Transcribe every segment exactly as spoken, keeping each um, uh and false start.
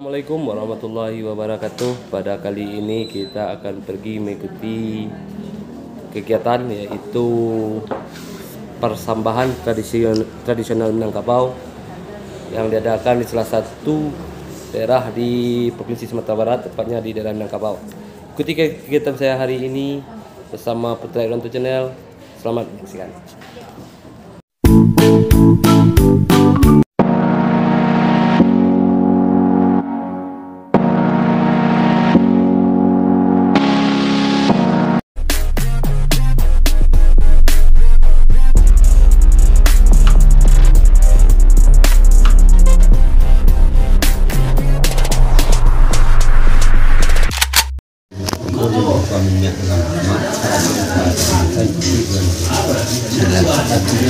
Assalamualaikum warahmatullahi wabarakatuh. Pada kali ini kita akan pergi mengikuti kegiatan, yaitu persambahan tradision-, tradisional Minangkabau yang diadakan di salah satu daerah di Provinsi Sumatera Barat, tepatnya di daerah Minangkabau. Ikuti kegiatan saya hari ini bersama Putra Iron Channel. Selamat menyaksikan.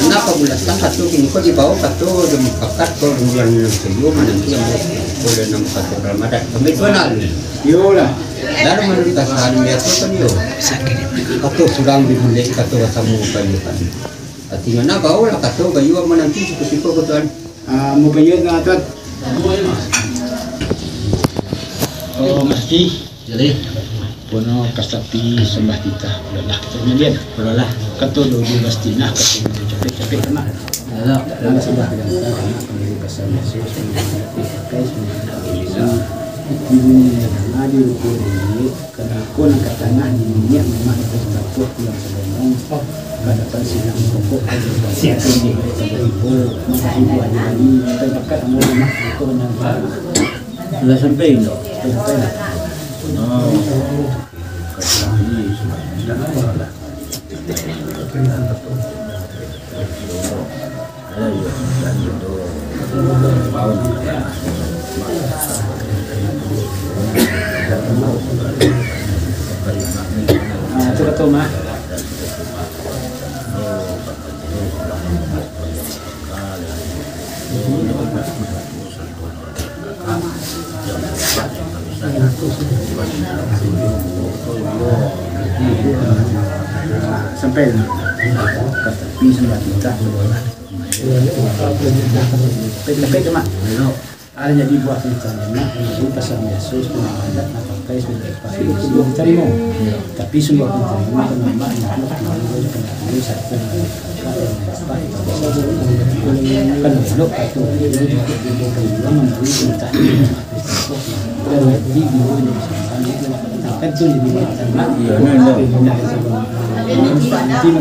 Nah, pabulasan kato kini ko dibawa kato demi pakat ko bulan enam tujuh, mananti ambo bulan enam kato Ramadan. Kami tu nak. Iyolah. Lalu menurut kasahan biaso kan yo. Kato surang dibulek, kato basamo kan yo kan. Artinyo nah, bawa lah kato bayua mananti siko-siko ko tuan. Ah, mau bayua na tuan. Oh, mesti. Jadi, pono kasapi sambah titah, ulahlah. Kemudian, ulahlah. Kato dulu pasti nah, kato dulu capek-capek kena. Alah, alah, sambah dengan kita, karena pendiri pasal Yesus, pendiri pakai, pendiri pakai, pendiri yang ada di ruko ini, karena ko nan ka tangah di minyak mamak itu, sambah pulang sebelum, ka dapat silang pokok, ka dapat silang di ibu, maka ibu ada lagi, kita bakat sama mamak, itu benar. Sudah sampai, Indo? Sudah sampai. Oh. Ah, itu betul, Mak. Sampai lah. Tapi sambah titah. Tapi, tapi tu, Mak. Ada jadi buah titah, Mak. Jadi pasal biaso, sudah adat, nak pakai, sudah pakai, sudah diterima. Tapi sungguah pun terima, nama Mak, Mak, Mak, Mak, Mak, Mak,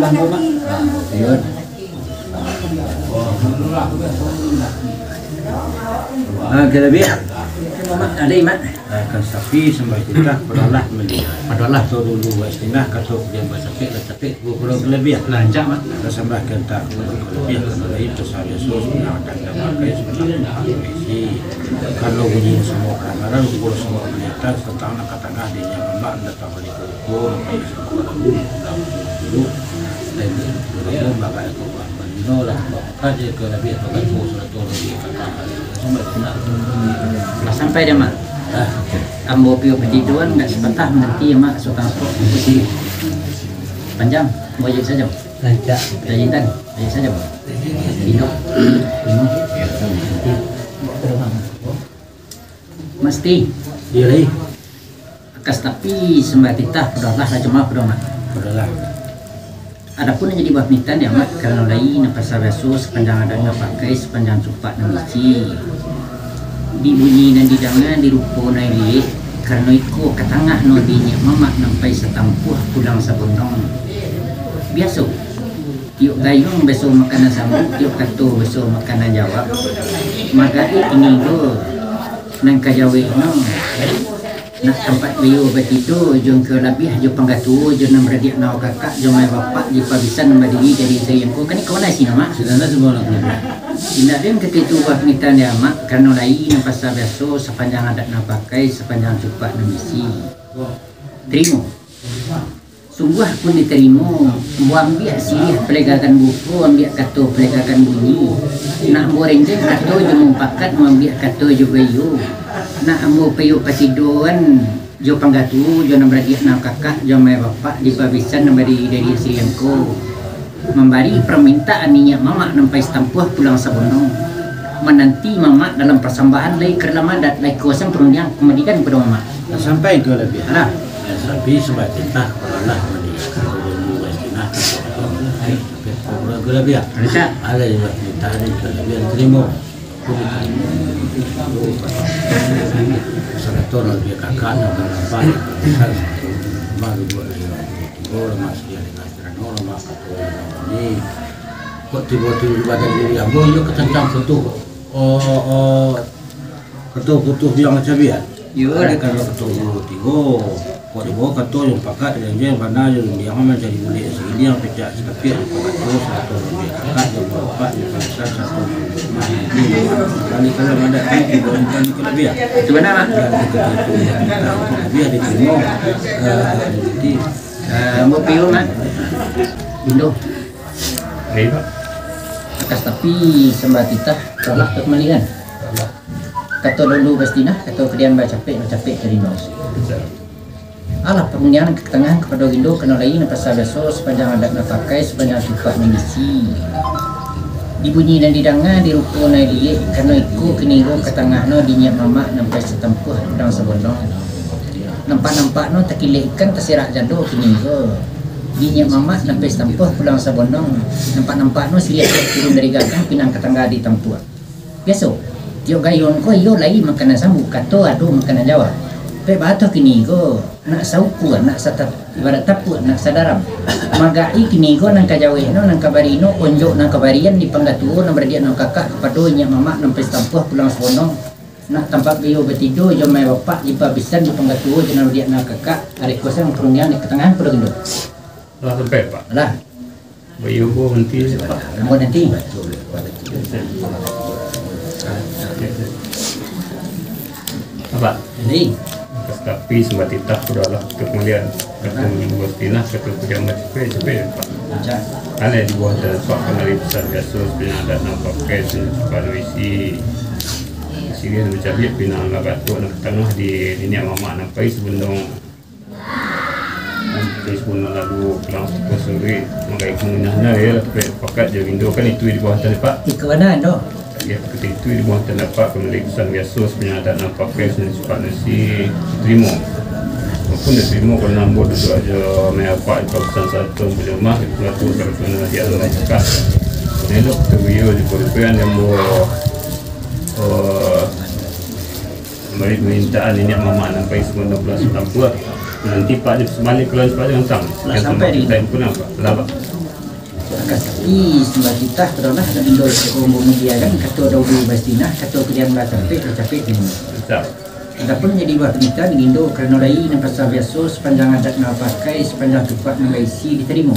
Mak, Mak, Ah, kalabiah. Ada, Mak. Ah, kan sapi sambah titah, padalah malihat. Padalah tu dulu buat setengah, kato dia basakik, lah sakik. Kurang kalabiah. Lanjak, Mak. Tasambahkan tak kurang kalabiah, kalau lain tasari Yesus, yang akan damakai sebenarnya isi. Kalau bunyi semua pelanggaran, ukur semua penyataan, tentang nak katangah di yang lemak, datang balik ke ukur, sampai semua lalu, dulu, dan dulu, bagai ke bawah, menino lah, bagai ke lebih, bagai ke seratus lebih, kakak. Lah sampai dah, Mak. Ah. Ambo piyo patiduan, ndak sapatah mananti, Mak, sotang pok. Panjang, wajib saja. Rancak. Rancak, rancak saja, Mak. Hidup. Mesti. Iya, lai. Akas tapi sambah titah, padalah lah cuma padalah. Padalah. Adapun nan jadi buah panitan, ya, Mak, karano lai nan pasal raso, sapanjang adat nan pakai, sapanjang supak nan bisi. Di bunyi nan didanga, di rupo nan diliek, karano iko ka tangah no di inyiak mamak nan pai satampuah pulang sabondong. Biaso, tiok gayuang baso makanan sambuik, tiok kato baso makanan jawab. Magaik iko nan ka jawek no. Nak tampek baiyo batido, jo nan ka labiah, jo panggatuo, jo nan baradiak nan bakakak, jo amai bapak, di pabisan nan badiri jadi sariangko. Kan iko nan isi namo. Sudah lah, sudah lah. Indak den katiko buah panitan, ya, Mak, karano lai nan pasal biaso, sapanjang adat nan pakai, sapanjang supak nan bisi. Tarimo. Sungguah pun ditarimo, ambo ambiak siriah palegakan buko, ambiak kato palegakan bunyi. Nak ambo renjeng kato jo mumpakat, ambo ambiak kato jo baiyo. Nak ambo paiyo patidoan jo panggatuo, jo nan baradiak nan kakak, jo amai bapak, di pabisan nan badiri dari siriangko. Mambari parmintaan inyiak mamak nan pai satampuah pulang sabondong. Mananti mamak dalam pasambahan, lai ka dalam adat, lai ka usang parundiang, kamalikan kapado mamak. Lah sampai ka labiah. Alah. Lah sampai sambah titah, kapado lah maninggakan dulu bastinah, kapado lah ka labiah. Alah, sambah titah di ka labiah tarimo. Sarato labiah kakak, nan ka nampak, nan ka nampak, baru buat lagi. Tibo lah masih ada. Karano lamak kato urang ni, kok tibo-tibo badan diri ambo, iyo katancang putuih, oh, oh, kato putuih biang cabiak. Iyo. Ado kato putuih tigo. Kok tibo kato yang pakat, yang je bana, yang diang mancari bulik sagiliang, pecak satapiak, yang pakat tu, sarato yang pakat, yang bapak, yang pakat, sarato yang pakat. Balik kalau ada kan, tibo yang paling kelebihan. Itu bana, Mak. Dan kita itu yang kita lebih ada terima, eh, rezeki. Ah, ambo piyo, Mak. Indo. Baik, Pak. Akas tapi sambah titah, kalah ka kamalikan. Kalah. Kato dulu bastinah, kato kadian bacapek, bacapek ka rimau. Betul. Alah, parundiangan ka tangah kapado Indo, karano lai nan pasa biaso, sapanjang adat nan pakai, sapanjang tupak nan bisi. Di bunyi nan didanga, di rupo nan diliek, karano iko kini ko ka tangah no, di nyiak mamak nan pai satampuah, pulang sabondong. Nampak-nampak no takilek ikan taserak jado kini ko. Di nyiak mamak nan pai satampuah pulang sabondong. Nampak-nampak no siriah turun dari gadang pinang ka tangga ditampuak. Biaso, tiok gayuang ko iyo lai makanan sambuik, kato ado makanan jawab. Pek batoh kini ko, nak saukua, nak satap-, ibarat tapuak, nak sadaram. Magak i kini ko nan ka jawek no, nan ka bari no, onjok nan ka barian di panggatuo nan baradiak nan kakak kapado nyiak mamak nan pai satampuah pulang sabondong. Nak tampak biyo batido jo mai bapak di pabisan di panggatuo jo nan baradiak nan kakak, arek kuasa nan parundiang di katangahan pado Indo. Lah sampai, Pak. Alah. Bayo ambo nanti, Pak. Ambo nanti. Apa? Ini. Akas tapi sambah titah, kapado lah, kato kamalikan, kato minggu bastinah, kato kujam bacapek, capek, Pak. Cak. Alai di bawah tanapak kamari pesan biaso, sapanjang adat nan pakai, sapanjang tupak nan bisi. Siriah nan bacabiak, pinang nan batuak, nan ka tangah di niniak mamak nan pai sabondong. Nanti sepuluh lalu pulang sepuluh sore, makai kemunyahnya, ya, lah, pakat jo Indo kan itu di bawah tadi, Pak. Iko bana, Ndo. Ya, seperti itu di bawah tadi, Pak, kamari pesan biaso, sapanjang adat nan pakai, sapanjang tupak nan bisi, tarimo. Walaupun dah tarimo, karano ambo duduak ajo, mai apak di kawasan satu, di rumah, di rumah tu, kalau tu, nanti ada mai buka. Elok tu, iyo, di puripian, ambo, eh, Mari mintaan niniak mamak nan pai sabondong pulang satampuah. Nanti Pak di sumali pulang Pak Jontang. Lah sampai di taim pun apa? Lah, Pak. Akas tapi sambah titah, kato lah, Indo, ambo mudiakan, kato dahulu bastinah, kato kadian bacapek, bacapek kini. Siap. Adapun jadi buah pinta di Indo, karano lai nan pasa biaso, sapanjang adat nan pakai, sapanjang tupak nan baisi ditarimo.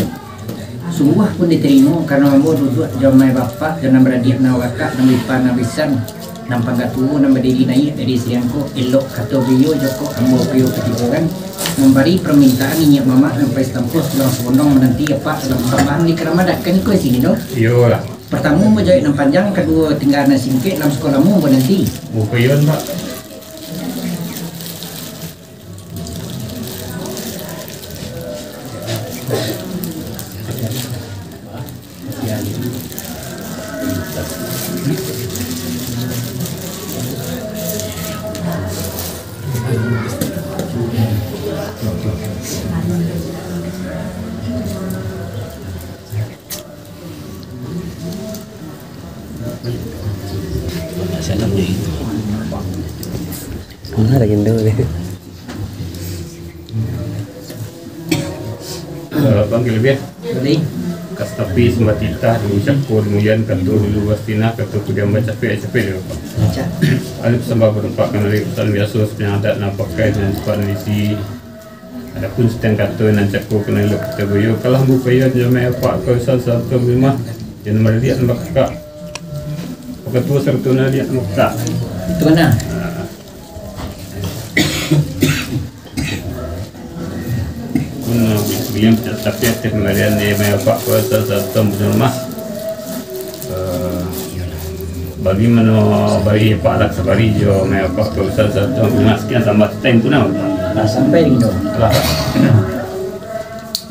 Sungguah pun ditarimo, karano ambo duduak jo mai bapak, jo nan baradiak nan kakak, nan bipa nan bisan, nan panggatuo nan badiri naiak dari siriangko, elok kato baiyo jo kok ambo piyo katigo urang, mambari parmintaan niniak mamak nan pai satampuah pulang sabondong mananti apak dalam pasambahan di ka dalam adat. Kan iko isi Indo? Iyolah. Partamo manjawek nan panjang, kaduo tingga nan singkek, dalam sakolah ambo nanti. Bukayon, Pak. Mana lagi tu? Eh, panggil dia. Boleh. Kas tapi sambah titah, di cako, di muyan, kato dulu bastinah, kato kudian bacapek, capek dulu, Pak. Baca. Alif sambah barempak, kan alif pesan biaso, sapanjang adat nan pakai, sapanjang tupak nan isi. Adapun satiang kato nan cako, kan alif kato baiyo, kalah bukayo, jamai apak, kawasan sarato rumah, jan maradiak nan bakakak. Pakatuo sarato nan radiak nan bakakak. Itu bana. Nah. Pun, eh, biliang, tapi ateh pambalian di mai apak ko sa-, satu tahun punya rumah. Eh, bagi mano bagi apak lah sabari jo mai apak ko sa-, satu tahun rumah, sakian tambah time pun lah. Lah sampai gitu. Lah.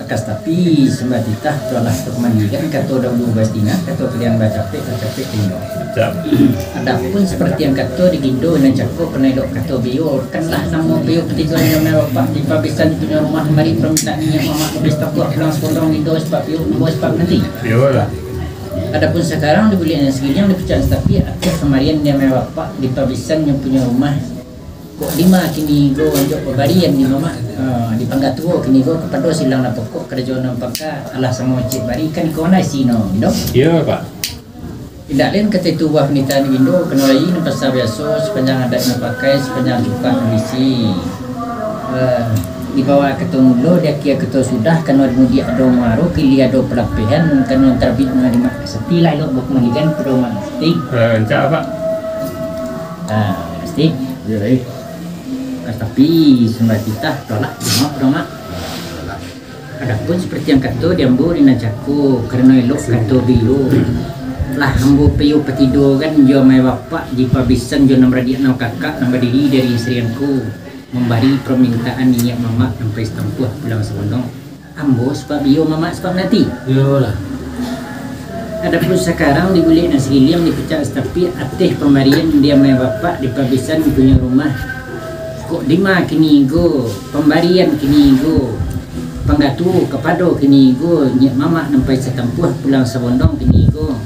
Kas tapi, sambah titah, tu alah tu kamandikan, kato dahulu bastinah, kato paliang bacapek, bacapek tindo. Adapun saparati nan kato di Gindo nan cako, karano elok kato baiyo, kanlah namo baiyo patido nan bapak di pabisan punyo rumah, mari parmintaan niniak mamak, habis takuak pulang sakondong, Gindo sabab baiyo, ambo sabab nanti. Iyolah. Adapun sakarang di buliak nan sagiliang, di pucak nan satapik, ateh pambarian niniak mamak bapak di pabisan nyo punyo rumah. Kok dima kini ko, untuak pambarian di mamak, ah, di panggatuo kini ko, kapado silang nan pokok, karajo nan pangka, alah samo ciek bari, kan iko nan isi no, Gindo? Iyo, Pak. Indak lain kato itu buah panitahan Gindo, kanai lai nan pasa biaso, sapanjang adat nan pakai, sapanjang cupak nan bisi. Eh, di bawah kato mulo, di akhia kato sudah, kanai di mudiak ado muaro, ka ilia ado palapehan, kanai tarabik nan di mak. Sapi lah elok bakumandikan pado mak. Sapi. Eh, rancak, Pak. Ah, Sapi. Iyo, lai. Kas tapi, sambah titah, tolak, rumah, rumah. Adapun saparati nan kato di ambo di nan cako, karano elok kato baiyo. Lah ambo baiyo patidokan jo amai bapak di pabisan jo nan baradiak nan kakak nan badiri dari sariangku, mambari parmintaan niniak mamak nan pai satampuah pulang sakondong. Ambo sabab baiyo, mamak sabab nanti. Iyolah. Adapun sakarang di buliak nan sagiliang, di pucak nan satapik, ateh pambarian di amai bapak di pabisan punyo rumah. Kok dima kini ko, pambarian kini ko, panggatuo kapado kini ko, niniak mamak nan pai satampuah pulang sakondong kini ko,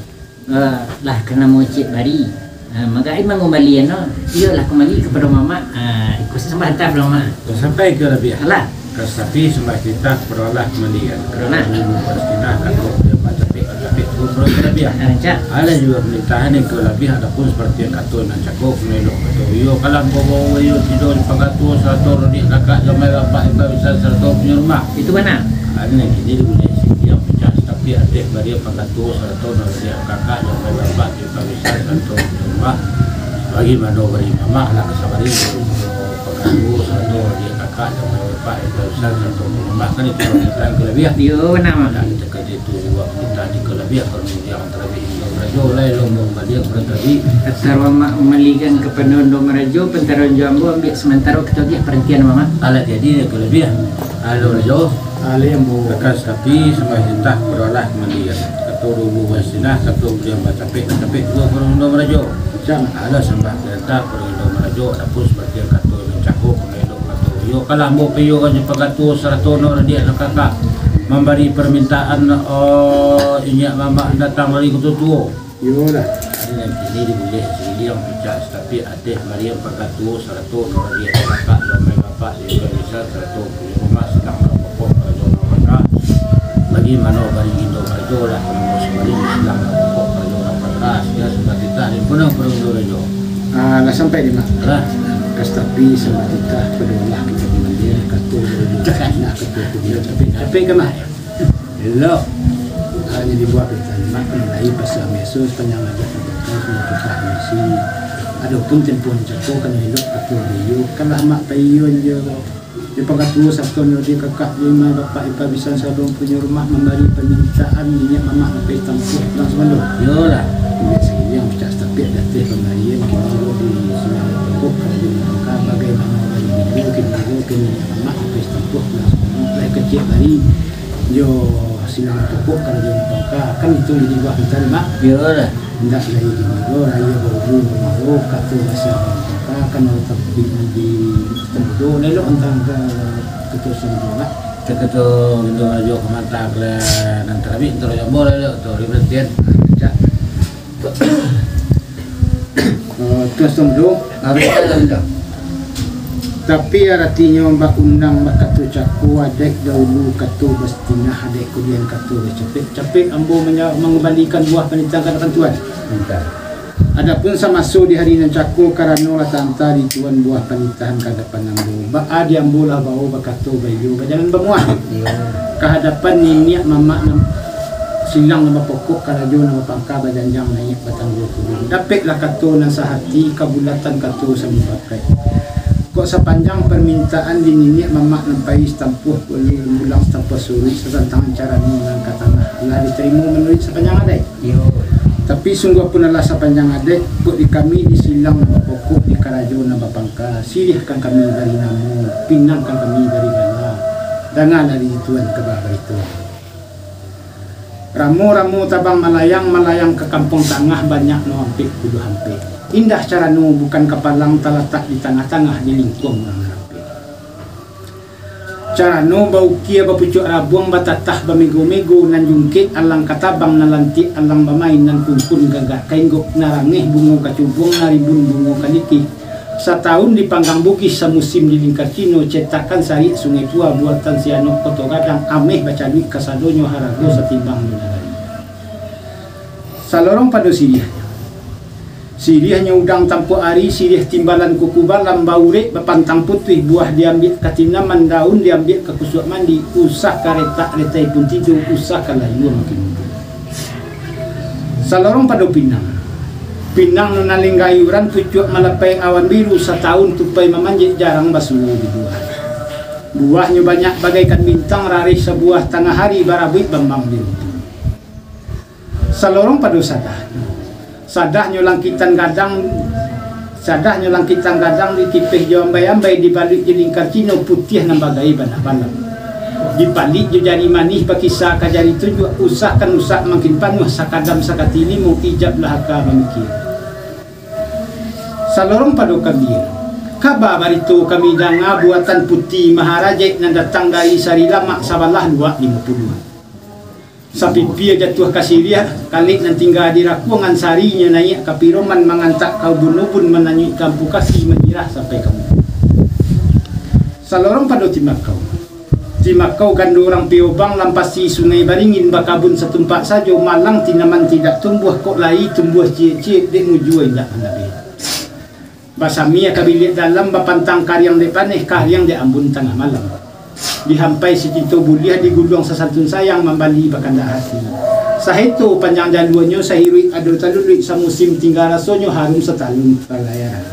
eh, lah ka namo ciek bari. Eh, manggaik mangumbalian no, iyolah kumbali kapado mamak, eh, iko sambah titah pulang mamak. Sampai ka labiah. Alah. Kas tapi, sambah titah kapado Allah kumandikan. Nah. Dulu bastinah, kato paliang bacapek, bacapek tu paliang labiah. Rancak. Alah juo panitahan nan ka labiah, adapun saparati nan kato nan cako, kanai elok kato baiyo, kanlah ambo baiyo tido di panggatuo, sarato di kakak jo amai bapak di pabisan sarato punyo rumah. Itu bana. Ado nan kini di buliak nan sagiliang, pucak nan satapik, ateh pambarian panggatuo, sarato di kakak jo amai bapak di pabisan sarato punyo rumah. Bagi mano bari mamak, lah ka sabari panggatuo, sarato di kakak jo amai bapak di pabisan sarato punyo rumah, kan itu panitahan nan ka labiah. Iyo, bana, Mak. Dan takah itu juo panitahan nan ka labiah, kalau yang tarabik Gindo Marajo, lah elok ambo kumandikan ka Gindo Marajo. Antaro mamak kumandikan kapado Gindo Marajo, pantaruahan jo ambo ambiak samantaro, kito agiah parantian, Mamak. Alah jadi nan ka labiah. Halo, Rajo. Alih ambo. Kas tapi, sambah titah kapado Allah kumandikan. Kato dahulu bastinah, kato paliang bacapek, bacapek juo kapado Gindo Marajo. Rancak. Alah sambah titah kapado Gindo Marajo, adapun saparati nan kato nan cako, kanai elok kato baiyo, kanlah ambo baiyokan jo panggatuo sarato nan baradiak nan kakak, mambari parmintaan, oh, niniak mamak datang dari Kuto Tuo. Iyolah. Nan kini di buliak nan sagiliang, pucak nan satapik, ateh pambarian panggatuo sarato nan baradiak nan kakak, jo amai bapak di pabisan sarato punyo rumah, silang nan pokok karajo nan pangka. Bagi mano bari Gindo Marajo, lah ka namo ciek bari, silang nan pokok karajo nan pangka. Sakian sambah titah, di punyo Gindo Marajo. Ah, lah sampai di ma? Lah. Kas tapi, sambah titah kapado Allah, kito kumandikan, kato dahulu bastinah, kato paliang bacapek, bacapek ka mah. Elok. Hanyo dibuek panitahan, Mak, kanai lai pasa biaso, sapanjang adat nan pakai, sapanjang cupak nan bisi. Adopun tempo nan cako, kanai elok kato baiyo, kanlah Mak baiyokan jo panggatuo sarato di kakak jo amai bapak di pabisan sarato punyo rumah, mambari parmintaan niniak mamak nan pai satampuah pulang sakondong. Iyolah. Buliak nan sagiliang, pucak nan satapik, ateh pambarian kini ko, di silang nan pokok karajo nan pangka, bagaimano bari Gindo, kini ko, kini niniak mamak nan pai satampuah pulang sakondong, lah ka ciek bari. Jo silang nan pokok karajo nan pangka, kan itu jadi buah panitahan, Mak. Iyolah. Indak lai kini ko, rayo baulu bamuaro, kato basa nan pangka, kan urang tabik di Samudro, elok antang ka kato Samudro, Mak. Kato Gindo Marajo ka mantang ka nan tarabik, antaro jo ambo lah, elok tu, di parantian. Rancak. Eh, Tuan Samudro. Habis lah, Gindo. Tapi aratinyo baundang bakato cako, adaik dahulu kato bastinah, adaik kudian kato bacapek. Capek ambo manya-, mangumbalikan buah panitahan ka adapan Tuan. Pinta. Adapun samaso di hari nan cako, karano lah taanta di Tuan buah panitahan ka adapan ambo, baa di ambo lah bao bakato baiyo, bajalan bamuah. Iyo. Ka hadapan niniak mamak nan silang nan bapokok, karajo nan bapangka, bajanjang naiak batanggo turun. Dapeklah kato nan sahati, kabulatan kato samupakat. Kok sapanjang parmintaan di niniak mamak nan pai satampuah pulang satampuah suruik, satantangan carano nan ka tanah, lah ditarimo manuruik sapanjang adaik. Iyo. Tapi sungguah pun alah sapanjang adaik, kok di kami di silang nan bapokok, di karajo nan bapangka, siriahkan kami bari namo, pinangkan kami bari gala. Danga dari Tuan kaba barito. Ramo-ramo tabang malayang, malayang ka Kampuang Tangah, banyak no ampek puluah ampek. Indah carano bukan kapalang, talatak di tangah-tangah, di lingkuang urang rampek. Carano baukia bapucuak rabuang, batatah bamego-mego, nan jungkek alang ka tabang, nan lantiak alang bamain, nan kunkun gagak ka inggok, nan rangeh bungo ka cubuang, nan ribun bungo ka likih. Satahun dipanggang Bugis, samusim di lingka Cino, cetakan sariak Sungai Pua, buatan si Anok Koto Gadang, ameh bacaluik kasadonyo, harago satimbang jo nagari. Salorong pado siriahnyo. Siriahnyo udang tampuak ari, siriah timbalan kuku balam, baurek bapantang putuih, buah diambiak ka tinaman, daun diambiak ka kusuak mandi, usah ka retak retai pun tido, usah ka layua makin mudo. Salorong pado pinang. Pinang nan nalingga ayuran, pucuak malapai awan biru, satahun tupai mamanjek, jarang basuo dibuah. Buahnyo banyak bagaikan bintang, rareh sabuah tangah ari, barabuik bambang di rumpun. Salorong pado sadahnyo. Sadahnyo langkitan gadang, sadahnyo langkitan gadang, ditipeh jo ambai-ambai, dibaluik jo lingka Cino, putiah nan bagai banak balam. Dipalik jo jari manih, bakisa ka jari tunjuak, usah ka nusak makin panuah, sakadam sakati limo, ijab lah aka mamikia. Salorong pado kambia. Kaba barito kami danga, buatan Puti Maharajek, nan datang dari Sarilamak, sabalah luak limo puluah. Sapipia jatuah ka siriah, kalek nan tingga di rakuangan, sarinyo naiak ka piroman, mangantak ka ubun-ubun, mananyuik ka ampu kaki, manyirah sampai ka muko. Salorong pado timakau. Timakau gando urang piobang, lampasi Sungai Baringin, bakabun satumpak sajo, malang tinaman tidak tumbuah, kok lai tumbuah ciek-ciek, dek mujua indak mandabeh. Basamia ka biliak dalam, bapantang kariang dek paneh, kariang dek ambun tangah malam. Dihampai sacinto buliah, diguluang sasantun sayang, mambali bakandak hati. Saheto panjang jaluanyo, sahiruik ado taluluik, samusim tingga rasonyo, harum satalun palayaran.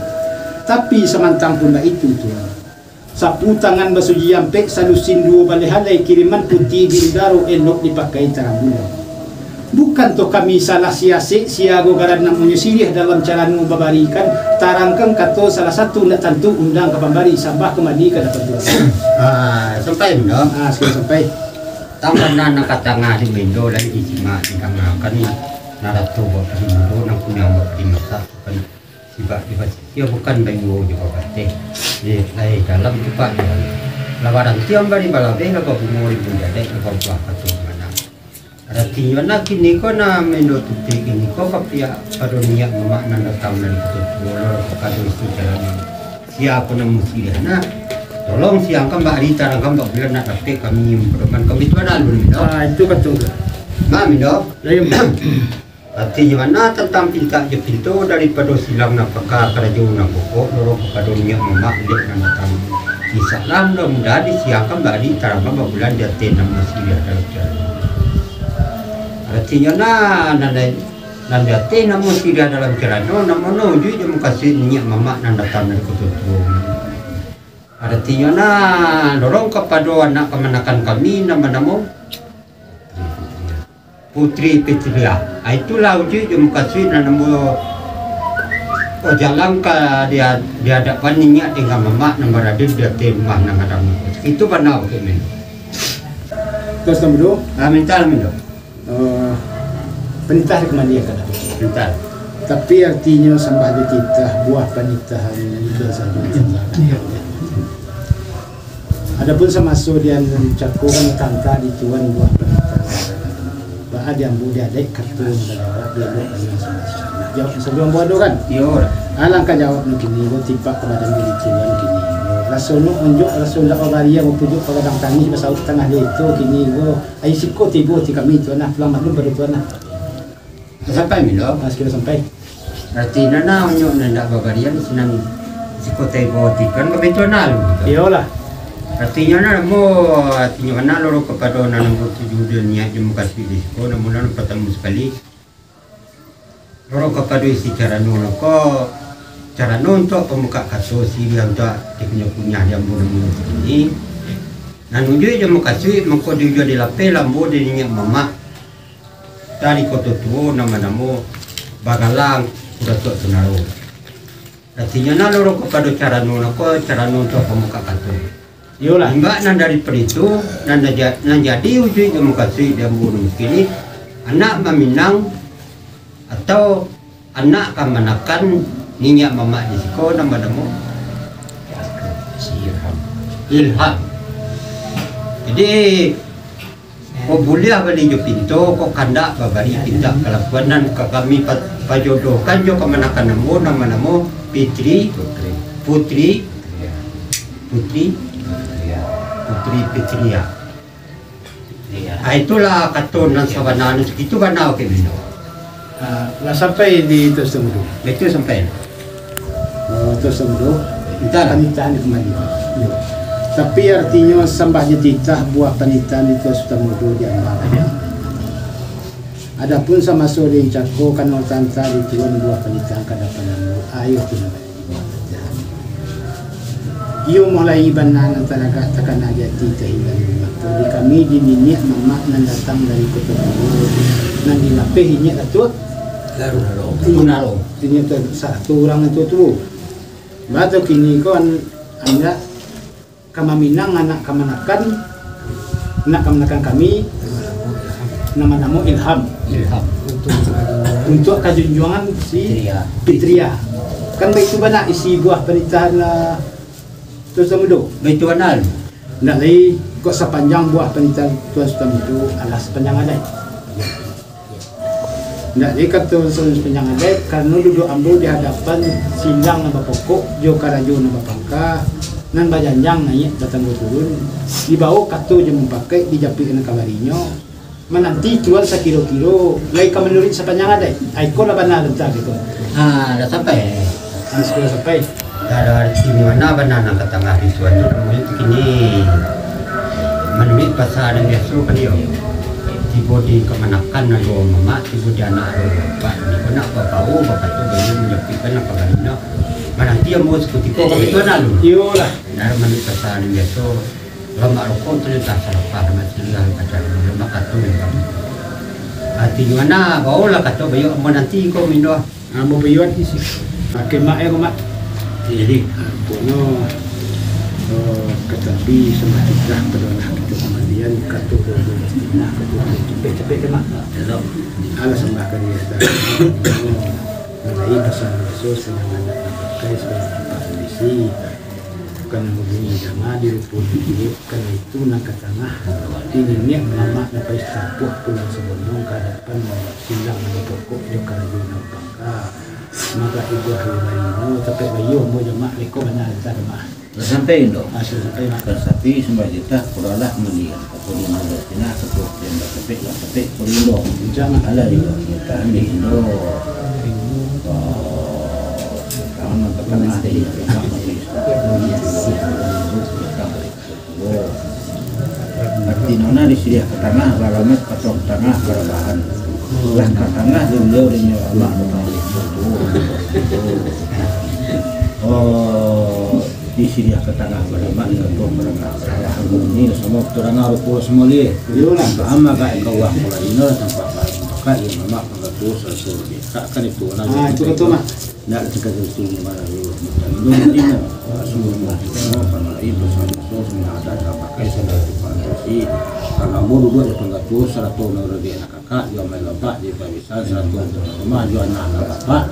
Tapi samantang pun baitu, Tuan. Sapu tangan basuji ampek, salusin duo baleh alai, kiriman Puti di udaro, elok dipakai tarang bulan. Bukan toh kami salah siasek, siago garan namonyo siriah, dalam carano babarikan, tarangkan kato salah satu, ndak tantu undang ka pambari, sambah kumbali ka dapan Tuan. Ah, sampai, Mindo? Ah, sudah sampai. Tambah nan ka tangah di Mindo, lai disimak didangakan, narato buat padi mudo, nan kunyang buat padi masak, bukan sibak di basisia, bukan baiwo jo babateh. Di lai dalam tu, Pak, di dalam. Lah baranti ambari balabeh, lah babungo di bunjadek, lah babuah kato manang. Aratinyo nah, kini ko nah, Mindo Tuti, kini ko ka pihak pado niaik mamak nan datang dari Koto Tuo, lo ka pado isi carano. Sia ko nan musiriah nah, tolong siangkan bak ari, tarangkan bak bulan, nak dapek kami pedoman kami tu, ado alun, Mindo. Ah, itu kato. Nah, Mindo. Lah, iyo, Mindo. Aratinyo nah, tantang pintak jo pinto, daripado silang nan paka, karajo nan pokok, loro kapado niaik mamak dek nan datang. Insya Allah, mudah-mudahan disiangkan bak ari, tarangkan bak bulan, di ateh namo siriah dalam carano. Aratinyo nah, nan, nan di ateh namo siriah dalam carano, namonyo ujuik jo mukasuik niaik mamak nan datang dari Koto Tuo. Aratinyo nah, loro kapado anak kamanakan kami, nan banamo Putri Fitria. Ah, itulah ujuik jo mukasuik nan ambo, oh, jalan ka di, di adapan niniak dengan mamak nan barado di ateh rumah nan gadang. Itu bana, Bukik Mindo. Terus, Tuan Budo? Ah, minta lah, Mindo. Eh, panitah dikembalikan. Panitah. Tapi aratinyo sambah jo titah, buah panitahan nan itu sajo. Iyo. Adapun samaso di anu cako kan, tantang di Tuan buah panitah. Baa di ambo di adaik kato nan ka jawab, di ambo nan samaso. Jawab sajo ambo ado kan? Iyo. Alangkah jawab nan kini ko, tipak ka badan diri Tuan kini ko. Rasonyo onjok, raso indak babariang, bapujuak pagadang tangih, basauk tangah jaito kini ko. Ai siko tibo ti kami Tuan nah, pulang maklum pado Tuan nah. Sampai, Mindo? Ah, sakiro sampai. Aratinyo nah, onjok nan indak babariang, sinan siko tibo ti Tuan, kami Tuan nah, Mindo. Iyolah. Aratinyo nah, ambo, aratinyo nah, loro kapado nan ambo tuju jo niaik jo mukasuik di siko, namo nan partamo sakali. Loro kapado isi carano no ko, carano untuak pambukak kato, siriah untuak dikunyah-kunyah di ambo namo nan sakini. Nan ujuik jo mukasuik, mangko di ujuang di lapeh, lah ambo di niniak mamak dari Koto Tuo, nan banamo Bagalang Kuratuak Tunaro. Aratinyo nah, loro kapado carano no ko, carano untuak pambukak kato. Iyolah. Imbak nan dari paritu, nan naja-, nan jadi ujuik jo mukasuik di ambo nan kini, anak maminang atau anak kamanakan niniak mamak di siko nan banamo Ilham. Jadi, ko buliah bali jo pinto, ko kandak babari pintak kalakuan nan ka kami pa-, pajodohkan jo kamanakan ambo nan banamo Fitri, Putri, Putri, Putri Fitria. Ah, itulah kato nan sabananyo, sakitu bana, oke, Mindo. Ah, lah sampai di Tuan Sutan Mudo? Itu sampai. Oh, Tuan Sutan Mudo. Entah lah. Panitahan di kembali. Yo. Tapi artinyo sambah jo titah buah panitahan di Tuan Sutan Mudo di ambo. Adapun samaso di cako kano tanta di Tuan buah panitahan ka dapan ambo. Ayo, Tuan. Iyo mulai bana nan talagak takana di ati tahilang di mato di kami di niniak mamak nan datang dari Koto Bulo, nan dilapeh inyiak Datuak Larung Naro. Larung Naro. Inyiak tu satu urang itu tu. Bato kini ko an-, anda ka maminang anak kamanakan, anak kamanakan kami, nan banamo Ilham. Ilham. Untuak kajunjuangan si Fitria. Fitria. Kan baitu bana isi buah panitahan, ah, Tuan Sutan Mudo? Baitu bana. Ndak lai, kok sapanjang buah panitahan Tuan Sutan Mudo alah sapanjang adaik. Ndak, jadi kato sapanjang adaik, karano duduak ambo di hadapan silang nan bapokok jo karajo nan bapangka, nan bajanjang naiak batanggo turun, dibawo kato jo mupakaik dijapuik nan kabarinyo, mananti Tuan sakiro-kiro lai ka manuruik sapanjang adaik. Ai, iko lah bana tantang itu. Ha, lah sampai. Ha, sudah sampai. Ado arti di mano bana nan ka tangah di Tuan tu, namonyo tu kini manuruik basa nan biaso kan iyo. Tibo di kamanakan ado mamak, tibo di anak ado bapak. Niko nak babawo bakato baiyo manjapuikkan nan kabarinyo. Mananti ambo sakutiko ka Tuan lalu. Iyolah. Nah, manuruik basa nan biaso, lamak rokok tu lah salapah, lamak siriah lah kacau, lamak kato lah. Arti di mano, bawolah kato baiyo ambo nanti ko Mindo. Ambo baiyo ati sih. Pakai mak ya, ko, Mak. Jadi, ambo no, eh, katapi sambah titah pado anak kito kamalian, kato doh, nah, kato capek-capek ke, Mak. Elok. Alah sambah ka dia, dah. Mulai pasal biaso, sadang anak nak pakai, sadang tempat kondisi. Bukan namo bunyi danga di rupo di duit, kan itu nan ka tangah. Di niniak mamak nan paih tapuah pulang sabonong ka hadapan mamak silang nan pokok jo karajo nan pangka. Maka ibuah hari barino, tapi baiyo mo jamak reko bana anta jamak. Lah sampai, Indo? Ah, sudah sampai, Mak. Kasapi sambah titah, kuralah maliang. Kuri Indo, Cina, ketua yang berkepek, lah kepek, Kuri Indo. Jamak. Alah, Indo, kita ambil Indo. Oh, kawan nan pertama, Indo. Arti nona di siriah ka tangah, balamat patong tangah, barabahan. Lah ka tangah, di beliau, di nyawa, Allah, Allah. Oh, di siriah ka tangah, balamat, patong, barabahan. Ini sama terang, rupa semua dia. Iyolah. Ama ka eka wah, kalau ini lah tampak lain. Maka, ya, mamak, maka tu, satu, dia. Kak, kan itu, nah, Ah, itu betul, Mak. Ndak tinggal di sini, mana dulu. Bukan dulu, ini. Sungguh, sungguh, sungguh, sungguh, sungguh, ada, ada, pakai, saudara, Tuhan, kasih. Kalau mau duduk di tengah tu, seratus orang lebih anak kakak, dia main lompat, dia tak bisa, seratus orang rumah, dia anak, anak bapak.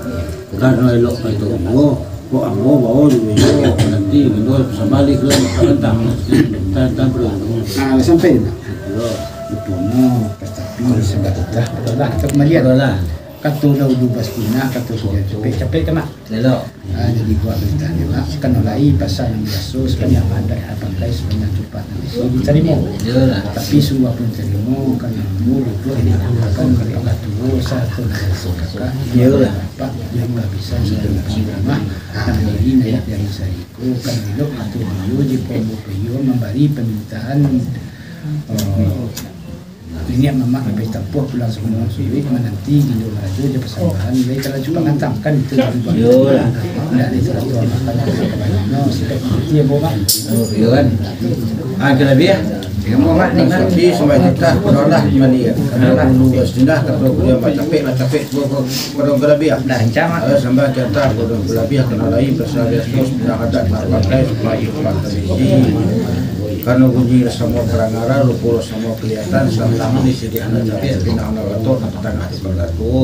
Karena elok ka itu, oh, kok ambo bawa dulu, oh, nanti, ambo sambali ke, tantang, tantang, tantang, Ah, sampai, Mak. Yo. Itu, no, tetapi, sebab dah, dah, kita kembali, adalah. Kato dahulu bastinah, kato sudah capek-capek kena. Elok. Ah, jadi buat berita ni, Mak. Kano lai pasal nan biaso, sabanyak adat ka pakai, sabanyak cupak nan biaso ditarimo. Iyolah. Tapi sungguah pun tarimo, kano umur duduak di hadapan ka pangatuo, sarato nan biaso kakak, Iyolah. Bapak, yang ka bisa sabanyak rumah, nan jadi naik dari sariko, kan elok kato baiyo, jikok ambo baiyo mambari pamintaan, eh, Niniak mamak labiah tapuah pulang sagunung suruik, mananti Indo marajo jo pasambahan, lai ka laju pangantang, kan itu dari buah. Yo lah. Ndak ada satu makan, no, sipai putih, Ambo, Mak. Oh, iyo kan. Ah, ka labiah. Ambo, Mak, ni, Mak. Tapi sambah titah, padalah mandi, ya. Padalah. Sudah, kato kuliah, bacapek, bacapek, ko, ko, pado ka labiah. Dah, encam, Mak. Ayo, sambah titah, pado ka labiah, kano lai, pasal biaso, sudah ada, tak pakai, supayo, pakai. Karano bunyi lah samo kadangaran, rupo lah samo kalihatan, salang di siriah nan cabiak, pinang nan gatok, nan katangah di panggato.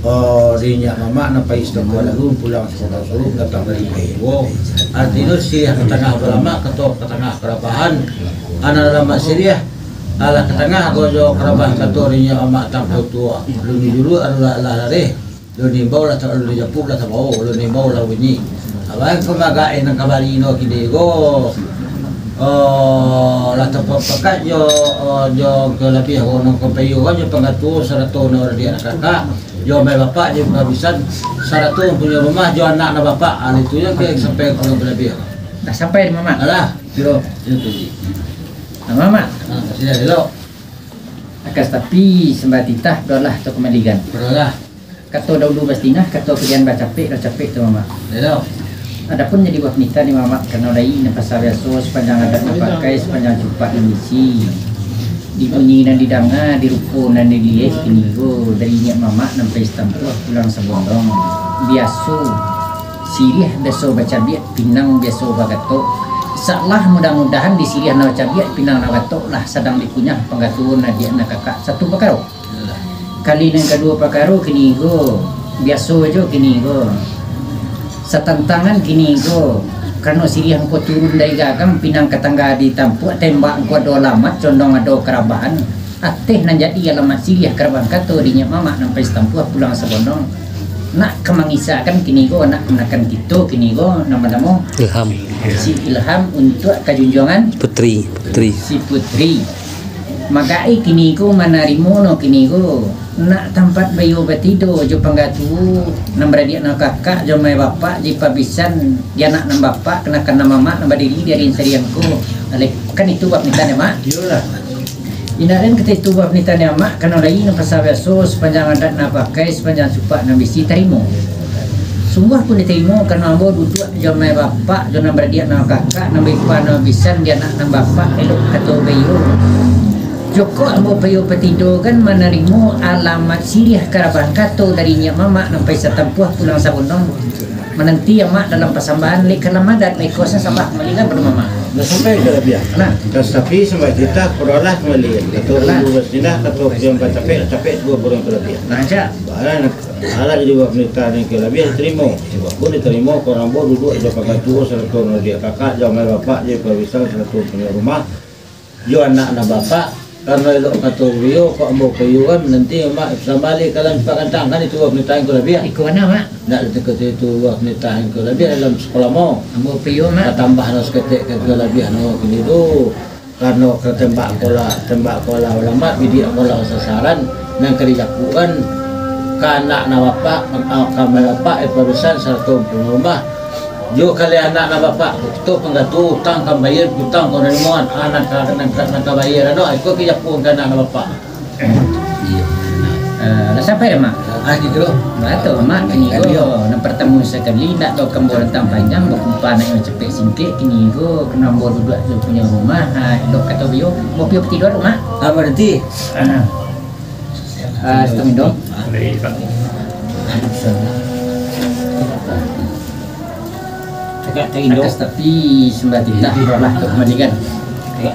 Oh, di nyiak mamak nan pai satampuah lalu, pulang satampuah suruk, datang dari Baibo. Artinyo siriah katangah balamak, kato katangah karabahan. Anak alamat siriah, alah katangah ko jo karabahan kato di nyiak mamak tampuah tuo. Lun dijuluak alah, alah lareh. Lun imbau lah ta-, lun japuik lah tabao, lun imbau lah bunyi. Abang ko magak nan kabari no kini ko. Oh, lah tapapakat jo, oh, jo kalabiah ko nan kapayo kan jo panggato sarato nan radiak nan kakak. Jo amai bapak jo panggabisan sarato punyo rumah jo anak nan bapak. Ah, itu yang ke sampai ko nan kalabiah. Dah sampai di mamak? Alah, siro, siro tu ji. Nah, mamak. Ah, siro, elok. Akan tapi sambah titah, dolah tu kambalikan. Dolah. Kato dahulu bastinah, kato kalian bacapek, lah capek tu, mamak. Iyo. Adapun jadi buah panitah ni, mamak, karano lai nan pasa biaso, sapanjang adat nan pakai, sapanjang cupak nan bisi. Di bunyi nan didanga, di rupo nan diliek, kini ko dari nyiak mamak nan pai satampuah pulang sabondong. Biaso, siriah biaso bacabiak, pinang biaso bagatok. Salah mudah-mudahan di siriah nan bacabiak, pinang nan bagatok lah sadang dikunyah panggato nan diak nan kakak satu pakaro. Kali nan kaduo pakaro kini ko, biaso jo kini ko. Satantangan kini ko, karano siriah ngko turun dari gagang, pinang ka tangga ditampuak, tembak ngko ado alamat, condong ado karabahan. Ateh nan jadi alamat siriah karabahan kato di nyiak mamak nan pai satampuah pulang sabondong. Nak ka mangisakan kini ko, nak kamanakan kito kini ko, namo-namo Ilham. Si Ilham untuak ka junjuangan Putri, Putri. Si Putri. Magak e kini ko manarimo no kini ko. Nak tampat baiyo batido jo panggato, nan baradiak nan kakak jo amai bapak, di pabisan di anak nan bapak, kamanakan nan mamak nan badiri di ari siriah ko. Alek, kan itu buah panitah ni, Mak? Iyolah. Indak lain kato itu buah panitah ni, Mak, karano lai nan pasa biaso, sapanjang adat nan pakai, sapanjang cupak nan bisi tarimo. Sungguah pun ditarimo, karano ambo duduak jo amai bapak, jo nan baradiak nan kakak, nan baipa nan bisan, di anak nan bapak, elok kato baiyo. Jokok ambo paiyo patido kan manarimo alamat siriah karabahan kato dari nyiak mamak nan pai satampuah pulang sabondong. Mananti amak dalam pasambahan, lai ka lamo adat, lai ka sambah kambali kan pado mamak. Lah sampai ka labiah. Nah. Lah sampai sambah titah, pado alah kambali. Kato Lah. Dulu basindah, kato pian bacapek, capek dua burung ka labiah. Nah, cak. Barang alah jadi buah panitah nan ka labiah ditarimo. Sabab pun ditarimo, karano ambo duduak jo panggato sarato nan diak kakak, jo amai bapak, jo pabisan sarato punyo rumah. Jo anak nan bapak, karano elok kato baiyo, kok ambo paiyo kan, nanti amak sambah lai ka dalam cupak kantang, kan itu buah panitah nan ka labiah. Iko bana, Mak? Ndak, itu buah panitah nan ka labiah dalam sakolah mo. Ambo paiyo, Mak. Katambah no saketek ka labiah no kini tu. Karano ka tembak ko lah, tembak ko lah alamat, bidiak ko lah sasaran, nan ka dijapukan ka anak nan bapak, ka amai bapak, eh, padusan, sarato punyo rumah. Jo kalian anak nan bapak, tu panggato utang ka bayia, utang ko nan limoan, ah, nan ka, nan ka, nan ka bayia, ado, iko ka japukan ka anak nan bapak. Iyo. Ah, lah sampai dah, Mak? Ah, gitu. Nah, tu, Mak, kini ko, nan partamo sakali, ndak tau ka ambo rantang panjang, bakumpa nak yang capek singkek, kini ko, karano ambo duduak jo punyo rumah, ah, elok kato baiyo, ambo paiyo patido dulu, Mak. Ah, barati. Ah. Ah, sitong indo. Akan tapi sambah titah, dolah tu kambalikan.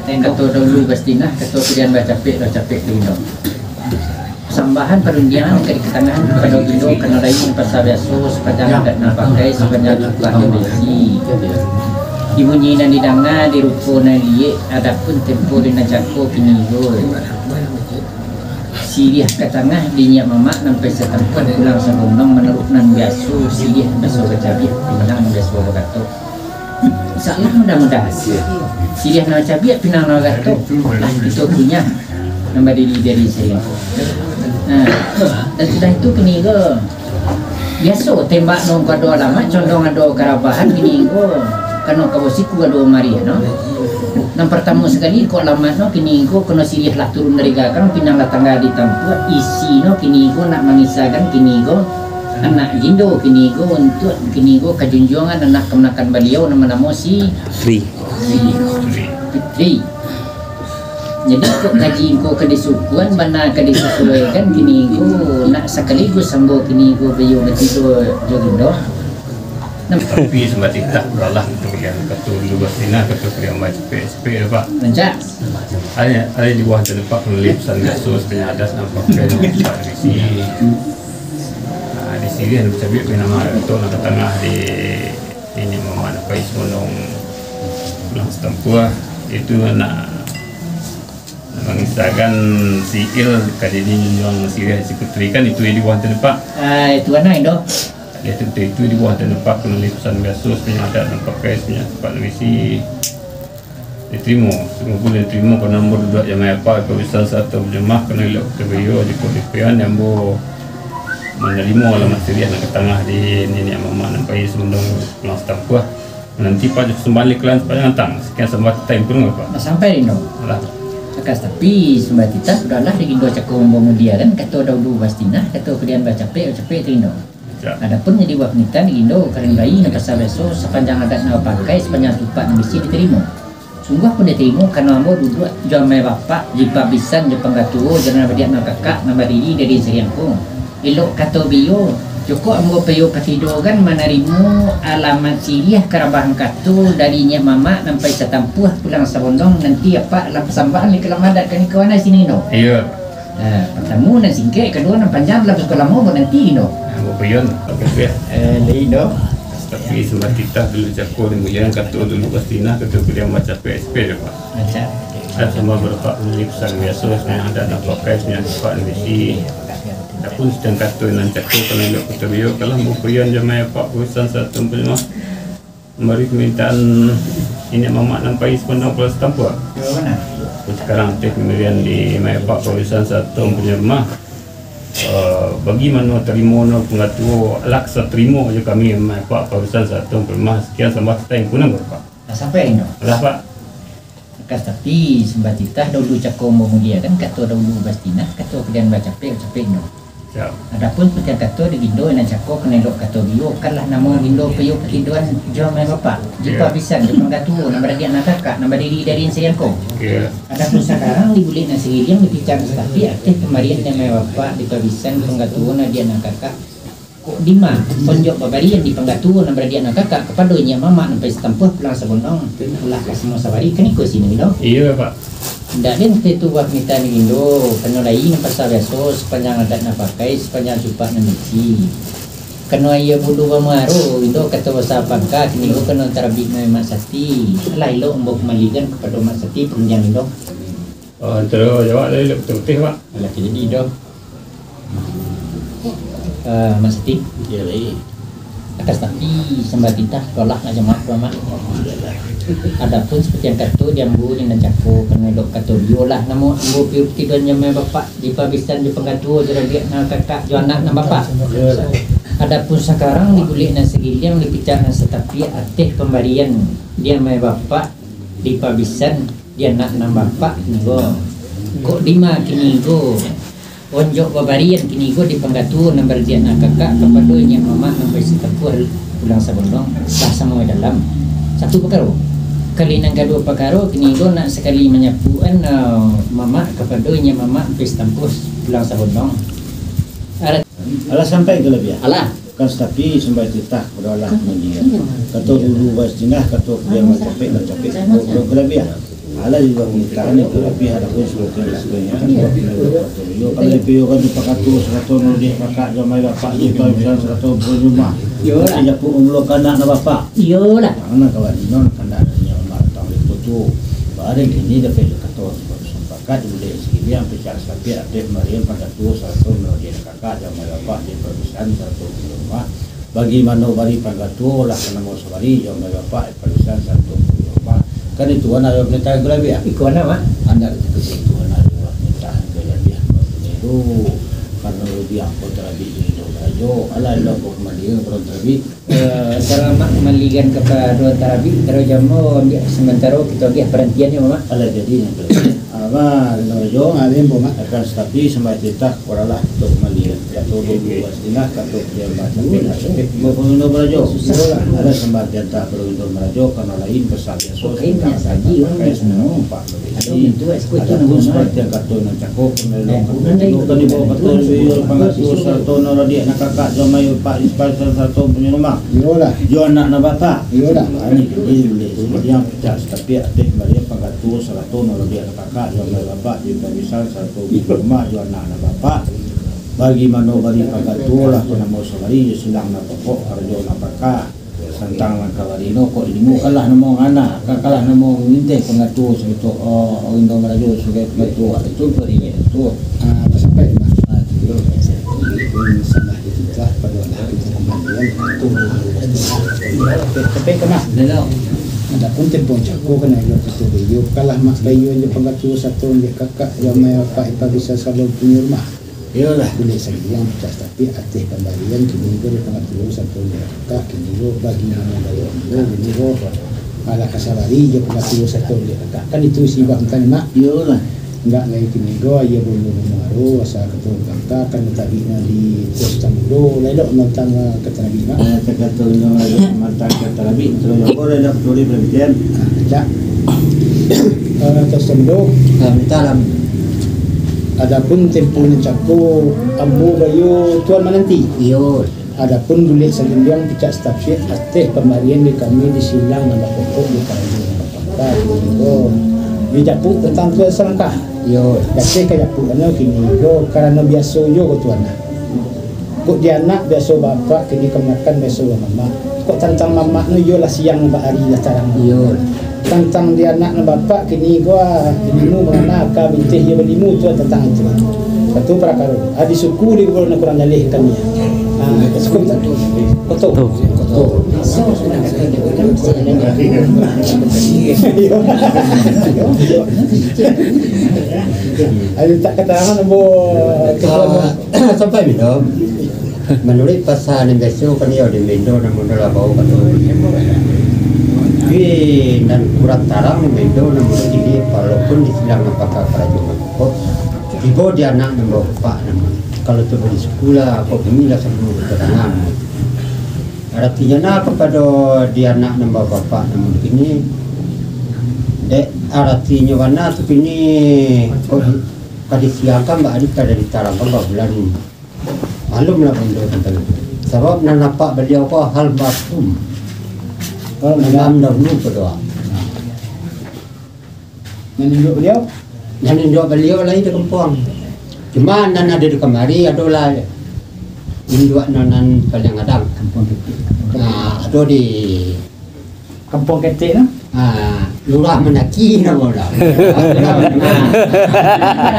Kato dahulu bastinah, kato kalian bacapek, lah capek tu indo. Sambahan parundiangan ka dikatangahan kapado indo, karano lai nan pasa biaso, sapanjang adat nan pakai, sapanjang cupak nan bisi. Di bunyi nan didanga, di rupo nan diliek, adapun tempo di nan cako kini ko. Siriah ka tangah di nyiak mamak nan pai satampuah pulang sabondong, manuruik nan biaso, siriah biaso bacabiak, pinang biaso bagatok. Insyaallah, mudah-mudahan. Siriah nan bacabiak, pinang nan bagatok, lah kito kunyah nan badiri di ari siriah. Nah, dan sudah itu kini ko, biaso tembak nan ka ado alamat, condong ado karabahan, kini ko, karano ka basiku ado mariah, no. Nan partamo sakali ko alamat no, kini ko, karano siriah lah turun dari gagang, pinang lah tangga ditampuak, isi no, kini ko, nak mangisakan, kini ko, anak gindo, kini ko, untuak, kini ko, ka junjuangan anak kamanakan baliau, namo-namo si Fitri. Fitri. Jadi, kok kaji ko ka disukuan, bana ka disusuaikan, kini ko nak sakaligus ambo kini ko baiyo batido jo gindo. Tapi sambah titah, dolah tu. Kato dulu bastinah, kato kuliah bacapek-capek lah, Pak. Rancak. Alai, alai di bawah tadepak, penulis pesan biaso, sabanyak adat nan pakai, nan pakai isi. Ah, di siriah nan cabiak, beri nama kato nan ka tangah di niniak mamak nan pai sumondong pulang satampuah. Itu nak mangisahkan siil ka jadi junjuang siriah si putri, kan itu di bawah tadepak. Ah, itu anai doh. Di ateh itu, di bawah tadepak, penulis pesan biaso, sabanyak adat nan pakai, sabanyak tapak nan baisi. Ditarimo, sungguahpun ditarimo, karano ambo duduak jo mamak bapak, pawisan sarato bajamaah, karano elok kato baiyo, jikok dipian, ambo manarimo alamat siriah nan ka tangah di niniak mamak nan pai sumondong pulang satampuah. Mananti Pak jo sumbangan lai kalian sapanjang antang. Sakian sambah titah impun, Pak. Lah sampai, Rindo? Alah. Akas tapi, sambah titah, sudah lah di Rindo cako mambamudiakan, kato dahulu bastinah, kato kuliah bacapek, bacapek tu, Rindo. Ya. Adapun jadi buah panitahan di Rindo, kalian lai nan pasal biaso, sapanjang adat nan bapakai, sapanjang tapak nan baisi ditarimo. Sungguahpun ditarimo, karano ambo duduak jo amai bapak, di pabisan jo panggatuo, jo nan badiak nan kakak, nan badiri dari siriangko. Elok kato baiyo, jikok ambo payo patidokan manarimo alamat siriah karabahan kato dari niniak mamak nan pai satampuah pulang sabondong, nanti apak lah pasambahan lai ka alamat adat kaniko anai sini, Rindo. Iyo. Nah, partamo nan singkek, kaduo nan panjang, lah basuko lamo, buat nanti, Rindo. Nah, Bapak Yon, oke, ya. Eh, lai, Rindo. Tapi sambah titah dulu cako dimuliakan, kato dulu bastinah, kato kuliah bacapek, S P deh, Pak. Macam. Ada sambah barapak, penulis pesan biaso, sabanyak adat nan pakai, sabanyak tapak nan baisi. Adapun sakian kato nan cako, karano elok kato baiyo, kalah Bapak Yon jo amai bapak, pawisan sarato bajamaah. Mambari pamintaan niniak mamak nan pai sumondong pulang satampuah. Yo, bana. Sakarang ateh pambarian di amai bapak pawisan sarato mampunyoi rumah. Eh, bagaimana tarimo no panggatuo, alah satarimo jo kami amai bapak pawisan sarato mampunyoi rumah. Sakian sambah titah impun, Pak. Lah sampai, Rindo? Alah, Pak. Akas tapi, sambah titah dahulu cako mambamudiakan, kato dahulu bastinah, kato kuliah bacapek, bacapek, Rindo. Siap. Adapun sakian kato di Rindo nan cako, karano elok kato baiyo, kan lah namo Rindo payo patidokan jo amai bapak, di pabisan jo panggatuo, nan baradiak nan kakak, nan badiri dari siriangko. Oke. Adapun sakarang di bulek nan sagiliang, di picak nan satapiak, ateh pambarian di amai bapak, di pabisan panggatuo, nan badiak nan kakak. Kok dima, onjok babarian di panggatuo nan baradiak nan kakak kapado niniak mamak nan pai satampuah pulang sabondong, ulah ka samo sabari, kaniko sini, Rindo? Iyo, Pak. Indak den, itu buah panitahan di Rindo, karano lai nan pasal biaso, sapanjang adat nan pakai, sapanjang tapak nan baisi. Karano aia bulu bamuaro, Rindo, kato basa pangka, kini ko karano tarabik nan Mak Sati. Alah elok ambo kambalikan kapado Mak Sati, pangundiang, Rindo. Oh, antaro jawab tadi, lah putih-putih, Pak. Alah, jadi, Rindo. Eh, Mak Sati. Iyo, lai. Akas tapi, sambah titah, tolak nak jamaah tu, Mak. Adapun saparti nan kato di ambo di nan cako, karano elok kato baiyo, lah namo ambo payo patidokan jo amai bapak, di pabisan jo panggatuo, jo badiak nan kakak, jo anak nan bapak. Adapun sakarang di bulek nan sagiliang, di picak nan satapiak, ateh pambarian di amai bapak, di pabisan di anak nan bapak, kini ko. Kok dima kini ko? Onjok babarian kini ko di panggatuo nan baradiak nan kakak kapado niniak mamak nan pai satampuah pulang sabondong, lah samo dalam. Satu pakaro. Kali nan kaduo pakaro, kini ko nak sakali manyapukan, ah, mamak kapado niniak mamak pai satampuah pulang sabondong. Alah sampai ka labiah. Alah. Akan tatapi, sambah titah kapado Allah mandiang. Kato dulu bastinah, kato kuliah bacapek, bacapek, kato kalabiah. Alah juo mintaan itu labiah, adapun sabuiknyo, sabuiknyo kan buat kena buat kato. Iyo, kalau dipiyokan jo panggatuo sarato nan badiak nan kakak, jo amai bapak, jo pabisan sarato bajamaah. Iyolah. Tapi japuik mamulakan anak nan bapak. Iyolah. Tangan kawan inon, kandak adonyo mamatang itu tu. Barang kini dapek kato sapakat, di bulek nan sagiliang, picak nan satapiak, ateh pambarian panggatuo sarato nan badiak nan kakak, jo amai bapak, di pabisan sarato bajamaah. Bagi mano bari panggatuo, lah ka namo sabari, jo amai bapak, di pabisan sarato bajamaah. Kan itu anak jo mintaan kalabiah. Iko anak, Mak. Anak itu, itu anak jo mintaan kalabiah. Itu karano labiah ambo tarabik jo Rindo barajo. Alah, Rindo ambo kambalikan kapado tarabik. Eh, antaro Mak kambalikan kapado tarabik, taruih jo ambo, ambiak samantaro kito agiah parantiannyo, Mak. Alah, jadi, Mak. Alah, Rindo barajo, ngalih ambo, Mak. Akan tatapi, sambah titah kapado Allah untuak kambalikan. Kato dulu bastinah, kato kuliah bacapek, bacapek, ambo Rindo barajo. Alah, sambah titah kapado Rindo barajo, karano lain pasal biaso, sapanjang adat nan pakai, sapanjang tapak nan baisi. Adapun seperti yang kato nan cako, pamelo kato nan cako, kan dibawa kato suyo pangatuo sarato nan radiak nan kakak, jo amai bapak, di sipalo sarato punyo rumah. Iyolah. Jo anak nan bapak. Iyolah. Ini, ini boleh. Yang picak satapiak ateh marian pangatuo sarato nan radiak nan kakak, jo amai bapak, di pabisan sarato punyo rumah, jo anak nan bapak. Bagi mano bari pangatuo lah, tu namo sabari, jo silang nan pokok, karajo nan pakak. Tantang nan ka bari no, kok ilmu kalah namo ngana, ka kalah namo nginteh pangatuo sabagai, oh, Indo Marajo sabagai pangatuo, itu bari tu. Ah, sampai, Mak. Ah, tu. Salah itu lah, pada lah kita kembalian. Tapi, tapi kena. Adapun tempo cako kena iyo kato iyo, kalah mak bayo jo pangatuo sarato jo kakak, jo amai bapak, ipa bisa salo punyo rumah. Iyolah. Buliah sagiang picak satapiak ateh pambarian, kini ko di pangatuo sarato jo kakak, kini ko bagi namo bayo ambo, kini ko alah ka sabari jo pangatuo sarato jo kakak. Kan itu isi bah mantang, Mak. Iyolah. Indak lai kini ko, aia bunyo bunyo aro, asa kato kakak, kan tabik nan di pos tamudo, lai dok mantang, eh, ka tabik, Mak. Eh, takato nyo mantang ka tabik, terus lapor, lai dok tulis penelitian. Ah, cak. Eh, pos tamudo. Ah, minta lah. Adapun tempo nan cako, ambo bayo tuan mananti. Iyo. Adapun buliah sagiang picak satapiak ateh pambarian di kami di silang nan bapokok di kami nan bapangka di Indo. Dijapuk tantang tuan salangkah. Iyo. Ateh ka japuk ano kini ko karano biaso jo ko tuan lah. Kok di anak biaso bapak, kini kamanakan biaso bamamak. Kok tantang mamak no iyolah siang bak ari lah tarang. Iyo. Tantang di anak nan bapak kini ko, ah, ilmu mangana ka binteh iyo balimu tu tantang itu. Satu parakaro. Ah, di suku di gubernur kurang jaleh kami. Ah, suku tu. Koto. Koto. Ayo tak katakan ambo. Ah, sampai bilo. Manuruik pasa nan biaso kan iyo di Indo nan mudo lah bau kato. Tapi nan kurang tarang di Indo nan mudo jadi walaupun di silang nan pakak karajo mangko. Tibo di anak nan bapak nan. Kalau tu bari suku lah, kok bumi lah samo keterangan. Aratinyo nah kapado di anak nan bapak nan mudo kini. Dek aratinyo bana tu kini kok di-, ka disiangkan bak ari ka ditarangkan bak bulan. Maklumlah bendo tantang itu. Sabab nan nampak baliau ko almarhum. Oh, Imam dahulu ko doa. Nan induak baliau? Nan induak baliau lai di kampuang. Cuma nan ado di kamari adolah induak nan, nan paliang gadang. Kampuang Ketek. Nah, ado di Kampuang Ketek tu? Ah, Lurah Manaki namo dah.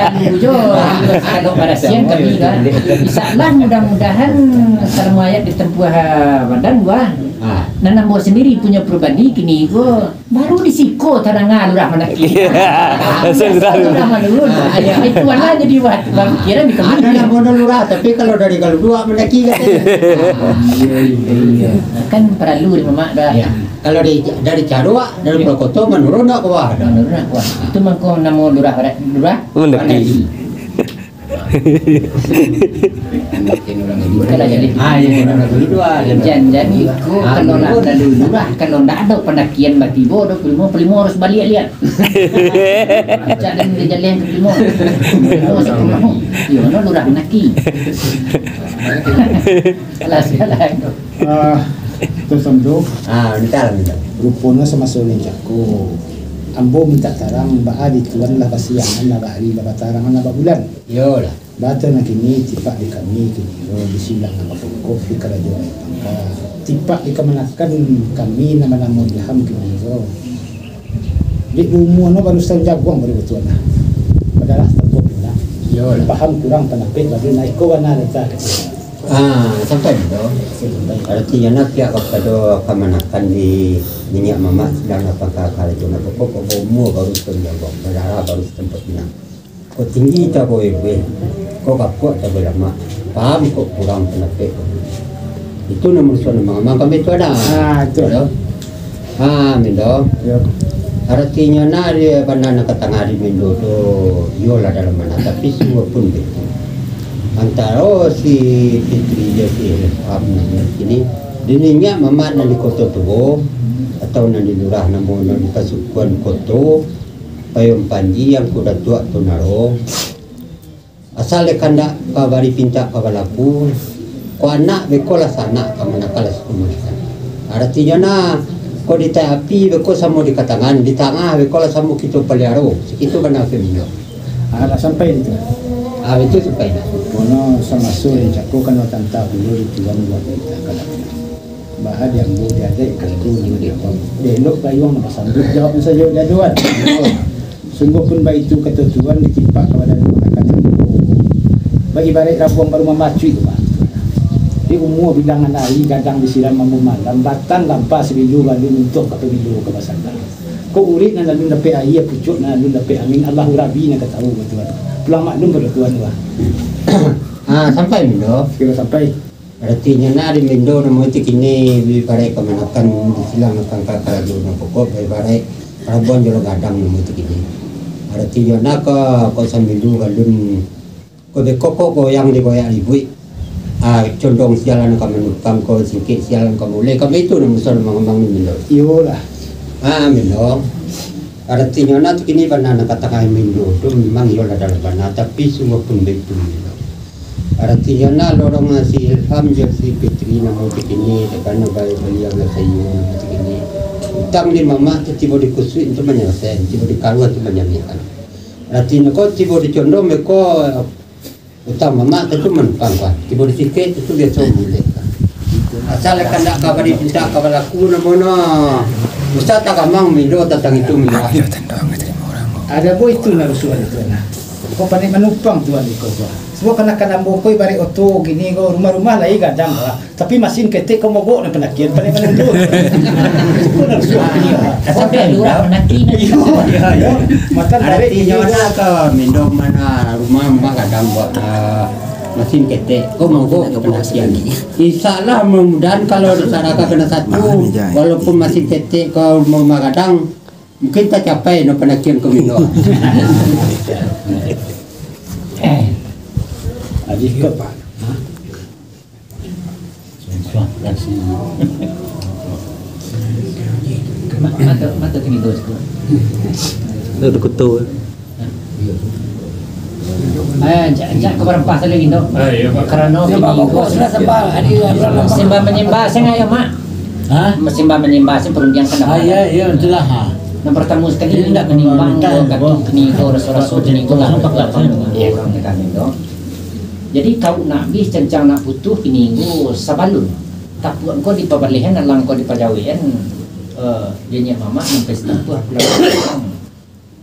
Anu jo, kalau barasian kami kan. Insyaallah, mudah-mudahan salamo ayat ditampuah, ah, badan gua. Ah. Nan ambo sandiri punyo pribadi kini ko baru di siko tadanga Lurah Manaki. Lurah Manurun. Ah, iyo. Itu lah jadi buat pamikiran di kami. Ado namo lurah, tapi kalau dari Galuduak Manaki katonyo. Iyo, iyo, iyo. Kan paralu di mamak dah. Iyo. Kalau dari, dari Caruak, dari Pulau Koto, manurun nak kuah dah. Manurun nak kuah. Itu mangko namo lurah, lurah Manaki. Manaki. Kalau jadi. Ah, iyo, urang Galuduak. Jan, jadi ko kalau nak lalu lurah, kalau ndak ado pandakian batibo, ado pelimo, pelimo harus baliak liak. Cak dan di jalan ke pelimo. Pelimo sepuluh. Iyo, no lurah Manaki. Alah, sialah. Ah, terus ambo. Ah, minta lah, minta. Ruponyo samaso nan cako, ambo minta tarang, baa di tuan lah basiangan, lah bak ari, lah batarangan, lah bak bulan. Iyolah. Baa tu nan kini, tipak di kami kini ko, di silang nan bapokok, di karajo nan bapangka. Tipak di kamanakan kami nan banamo Ilham kini ko. Dek baumua no baru satahun jaguang baru batuan lah. Badalah tantu pina. Iyolah. Paham kurang pandapek baru naik ko bana data kecil. Ah, sampai tu. Sampai. Artinyo nak pihak kapado kamanakan di niniak mamak silang nan bapangka karajo nan bapokok, baumua baru satahun jaguang, badarah baru satahun pina. Kok tinggi cako ibu, kok kapuak cako lamak. Paham kok kurang pandapek. Itu nan musuah nan mangamang kami tu ada. Ah, itu. Yo. Ah, Mindo. Yo. Artinyo nah, di bana nan ka tangah di Mindo tu, iyolah dalam bana, tapi sungguah pun baitu. Antaro si Fitri jo si Ilham nan kini, di niniak mamak nan di Koto Tuo, atau nan di lurah namo nan di Pasukuan Koto, Payuang panji Angku Datuak tu naro. Asal dek kandak ka bari pintak ka balaku, ko anak beko lah sanak ka manakal lah sakumanakan. Aratinyo nah, ko di tai api beko samo di katangan, di tangah beko lah samo kito paliaro, sakitu bana api minyo. Ah, lah sampai di tu. Ah, itu sampai dah. Kono samaso yang cako kan tanta pulo di tuan buat kita kalau. Baha diambo diadaik kato namo jawab. Delok gayuang namo sambuik jawab sajo di aduan. Sungguh pun baitu kato Tuan ditipak kapado anak kacang. Baibaraik rabuang baru mamacuik tu, Pak. Di umua bilangan ari gadang disiram ambo malam, batang lampa sabilu balu nuntuak ka pamilu ka basanda. Ko urik nan alun dapek aia, pucuak nan alun dapek angin, Allahu Rabbi nan ka tahu, Tuan. Pulang maklum pado Tuan, Tuan. Ah, sampai, Mindo. Kiro sampai. Aratinyo nah, ari Mindo namo itu kini, bibaraik kamanakan, disilang akan ka karajo nan pokok, bibaraik rabuan jolo gadang namo itu kini. Aratinyo nah, ko, ko sambilu galun, ko beko ko goyang digoyak ribuik. Ah, condong sialan ka manukang, ko singkek sialan ka mulai, kami itu namo musuah mangambang ni Mindo. Iyolah. Ah, Mindo. Aratinyo nah tu kini bana nan katakan Mindo tu memang iyolah dalam bana, tapi sungguah pun baitu Mindo. Aratinyo nah lorong si Ilham jo si Fitri namo tu kini, dek karano baliau lah sayo namo tu kini. Utang di mamak tu tibo di kusuik tu manyalasai, tibo di karuah tu manjamiakan. Aratinyo ko tibo di condong beko utang mamak tu, tu manukang kan. Tibo di sikek tu, tu biaso bulek kan. Asal kandak ka bari pintak ka balaku namo no. Usah tagamang Mindo tantang itu Mindo. Ada bo itu narusuan itu nah. Ko pandai manupang Tuan iko Tuan. Sebab kanakan ambo ko ibarat oto kini ko, rumah-rumah lai gadang lah. Tapi masin ketek ko mogok nan panakian pandai manundur. Itu narusuan. Tapi lurah manaki. Iyo, iyo, iyo. Matan tarik Aratinyo ini. Nah ka Mindo mah rumah-rumah gadang buat, ah, masin ketek ko mogok nan panakian. Insya Allah mudah-mudahan kalau disarahkan kena satu, walaupun masin ketek ko rumah-rumah gadang, mungkin tacapai no panakian ko Mindo. Adih ko, Pak. Mata, mata kini tu. Tu dukutu. Eh, jak, jak ka barempah tadi, Indo. Ah, iyo, Pak. Karano kini ko sembah, sembah manyembah, sanga yo, Mak? Hah? Sembah manyembah, sing parundiang kan. Ah, iyo, iyo, itulah, ha. Nan partamo sakali, indak manimbang, kini ko raso-raso, kini ko lah, urang kami tu. Jadi, kau nak abih cancang nak putuh, kini ko sabalun. Tapuak ko dipabalehan, alang ko dipajawekan, eh, jo nyiak mamak, sampai satapuak pulang.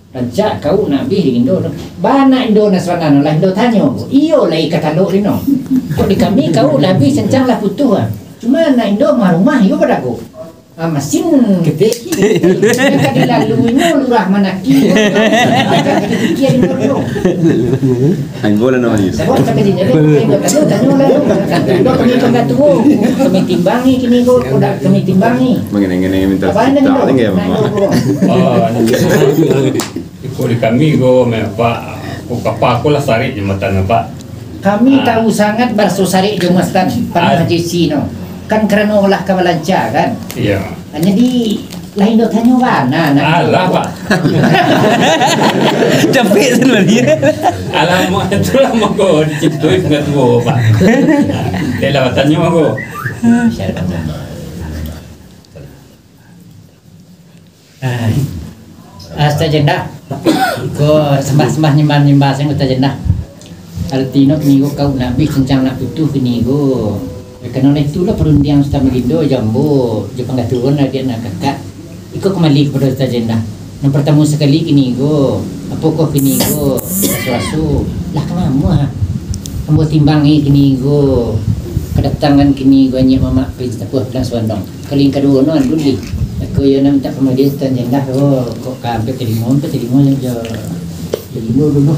Rancak kau nak abih di Indo tu. Bana Indo nan sabananyo lah Indo tanyo ko. Iyo lai ka talok di no. Kok di kami kau lah abih cancang lah putuh ah. Cuma nak Indo mah rumah iyo badago. Ah, masin ketek. Nan ka dilaluinyo lurah manaki. Pikia Indo dulu. Ambo lah namanya. Sabab sampai di jalan, Indo tanyo, tanyo lah. Indo kami pangatuo. Kami timbangi kini ko, kodak kami timbangi. Mengenai-ngenai minta Apa anda cerita Indo? Lagi ya, Mama? Oh, Iko di kami ko, me, Pak, ko kapa ko lah sarik jo matan, Pak. Kami tahu sangat baraso sarik jo matan, Pak Haji Sino. Kan karano lah ka balanca, kan? Iya. Hanya di lain do tanyo bana, nak. Alah, Pak. Capek sebenarnya. Alamak, itulah mako dicintoi pangatuo, Pak. Dek lah tanyo mako. Ah, ah, Ustaz Jendah. Ko sambah-sambah nyembah-nyembah sing Ustaz Jendah. Artino kini ko kau nak abih cancang nak putuh kini ko. Karano lah itulah parundiang Ustaz Magindo jo ambo, jo pangatuo adiak nan kakak. Iko kumbali kapado Ustaz Jendah. Nan partamo sakali kini ko, apokoh kini ko, raso-raso. Lah ka mano ah? Ambo timbangi kini ko, kadatangan kini ko, anyiak mamak pai tapuah pulang suandong. Kali yang kaduo no alun lih. Aku iyo nak mintak pamadian Sutan Jendah ko, kok ka ampek talimo, ampek talimo jo, jo talimo dulu.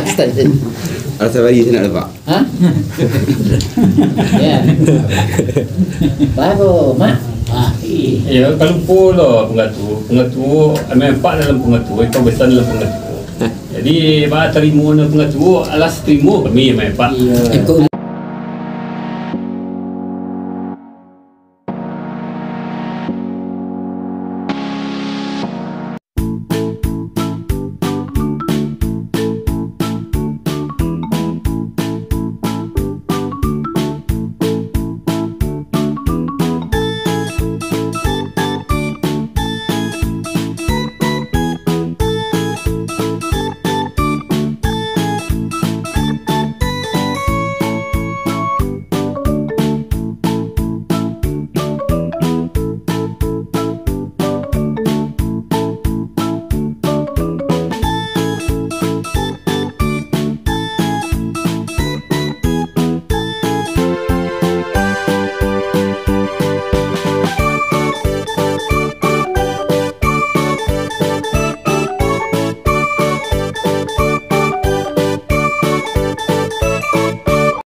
Sutan Jendah. Rasa bagi sinan, Pak. Ha? Ya. Baru, Mak. Ah. Iyo, kalupo lo pangatuo. Pangatuo, amai apak dalam pangatuo, ikau besan dalam pangatuo. Jadi, ba tarimo nan pangatuo, alas tarimo kami, amai apak. Iyo.